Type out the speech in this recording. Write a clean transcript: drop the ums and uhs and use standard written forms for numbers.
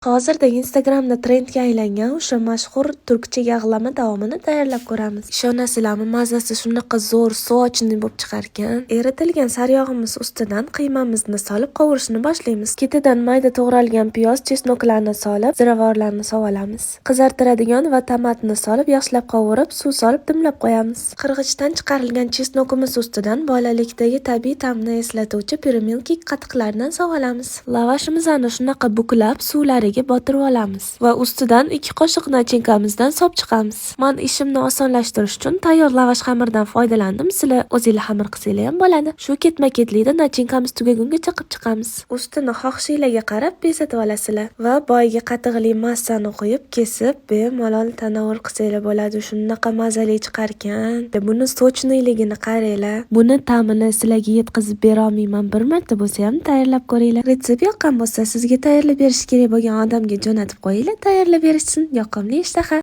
Hozirda Instagramda trendga aylangan o'sha mashhur turkcha yag'lama taomini tayyorlab ko'ramiz. Ishonasizlarmi, mazasi shunaqa zo'r, сочный bo'lib chiqarkan. Eritilgan sariyog'imiz ustidan qiymamizni solib qovurishni boshlaymiz. Ketidan mayda to'g'ralgan piyoz, чеснок larni solib, ziravorlarni solamiz. Qizartiradigan va tomatni solib, yaxshilab qovurib, suv solib dimlab qo'yamiz. Qirg'ichdan chiqarilgan чеснок imiz ustidan bolalikdagi tabiiy ta'mni eslatuvchi Pyramilk qatiqlardan solamiz. Lavashimizni shunaqa buklab, suvlariga botirib olamiz va ustidan 2 qoshiq начинка mizdan solib chiqamiz. Man ishimni osonlashtirish uchun tayyor lavash xamirdan foydalandim. Sizlar o'zinglar xamir qilsanglar ham bo'ladi. Shu ketma-ketlikda начинка miz tugagungacha qilib chiqamiz. Ustini xohishinglarga qarab bezatib olasizlar va boyagi qatig'li massani quyib, kesib, bemalol tanovul qilsanglar bo'ladi. Shunaqa mazali chiqarkan. Buni сочный ligini qaranglar. Buni ta'mini sizlarga yetkazib bera olmayman. Bir marta bo'lsa ham tayyorlab ko'ringlar. Retsept yoqqan bo'lsa, sizga tayyorlab berish kerak bo'lgan odamga jo'natib qo'yinglar, tayyorlab berishsin. Yoqimli ishtaha.